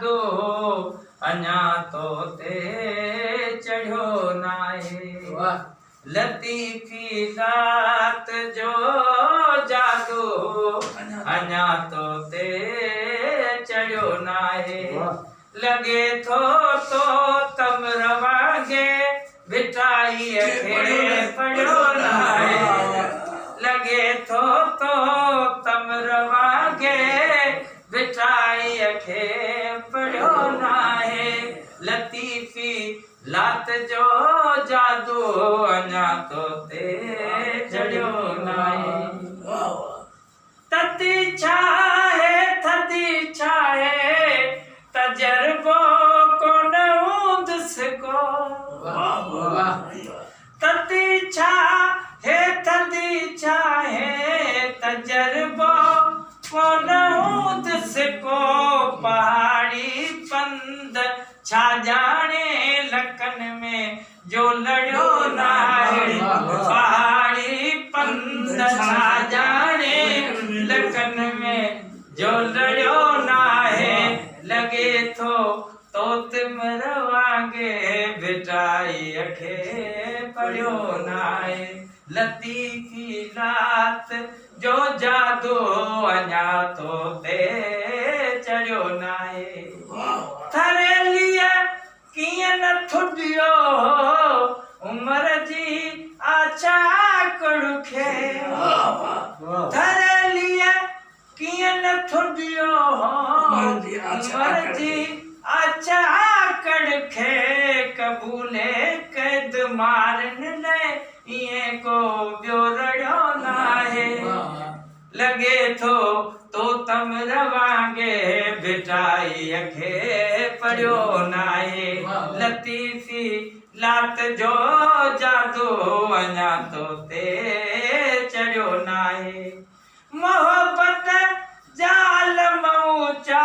جادو اڃا تو تي چڙهيو ناهي. لطيفي ذات جو جادو اڃا تو تي چڙهيو ناهي. لڳي ٿو تو تمر وانگي ڀٽائيء کي پڙهيو ناهي. لڳي ٿو تو تمر وانگي ڀٽائيء کي پڙهيو ناهي. لطيفي لات جو جادو اڃا تو تي چڙهيو ناهي. تتي ڇاهي ٿڌي ڇاهي تجربو ڪونه هوندس ڪو. تتي ڇاهي ٿڌي ڇاهي تجربو ڪونه هوندس ڪو. پهاڙي پنڌ ڇا ڄاڻي لڪن ۾ جو لڙيو ناهي. پهاڙي پنڌ ڇا ڄاڻي لڪن ۾ جو لڙيو ناهي. لڳي ٿو تو تمر وانگي ڀٽائيء کي پڙهيو ناهي. لطيفي لات جو جادو اڃا تو تي چڙهيو ناهي. ٿريليء ڪيئن نه ٿڏيو هو عمر جي آڇا ڪڙ کي. ٿريليء ڪيئن نه ٿڏيو هو عمر جي آڇا ڪڙ کي. قبولي قيد مارن لئه ائين ڪو ٻيو رڙيو ناهي. لڳي ٿو تو تمر وانگي ڀٽائيء کي پڙهيو ناهي. لطيفي لات جو جادو اڃا تو تي چڙهيو ناهي. محبت جا عالم اوچا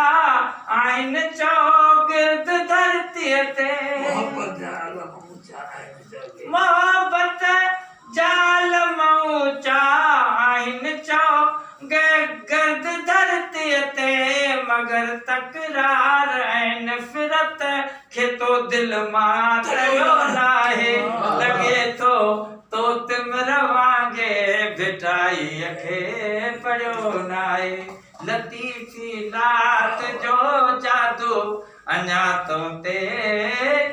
آهن چوگرد ڌرتيء تي. محبت جا عالم اوچا آهن چوگرد. محبت جا عالم اوچا آهن چوگرد ڌرتيء تي. مگر تڪرار ۽ نفرت کي تو دل مان تڙيو ناهي. لڳي ٿو تو تمر وانگي ڀٽائيء کي پڙهيو ناهي. لطيفي لات جو جادو اڃا تو تي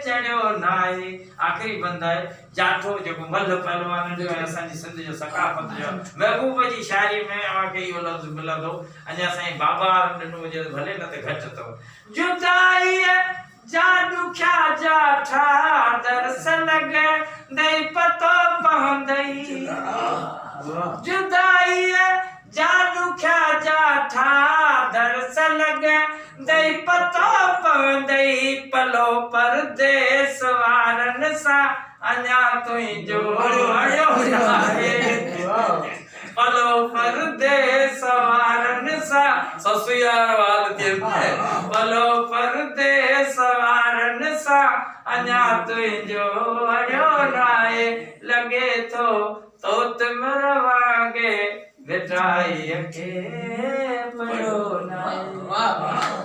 چڙهيو ناهي. آخري بند آهي جاٺو جيڪو ملهه پهلوانن جو ۽ اسان جي سنڌ جو ثقافت جو محبوب جي شاعري ۾ اوهان کي اهو لفظ ملندو. اڃا سائين بابا وارن ڏنو هجي ته ڀلي نه ته گهٽ اٿو. جدائيء جا ڏکيا جاٺا درس لڳندئي پتو پوندئي. جدائيء جا ڏکيا جاٺا درس لڳندئي پتو پوندئي. پلو پرديس وارن سان اڃا تنهنجو اڙيو ناهي. پلو پرديس وارن سان سسئي وارو حال ٿئي نه. پلو پرديس وارن سان اڃا تنهنجو اڙيو ناهي. لڳي ٿو تو تمر وانگي ڀٽائيء کي پڙهيو ناهي.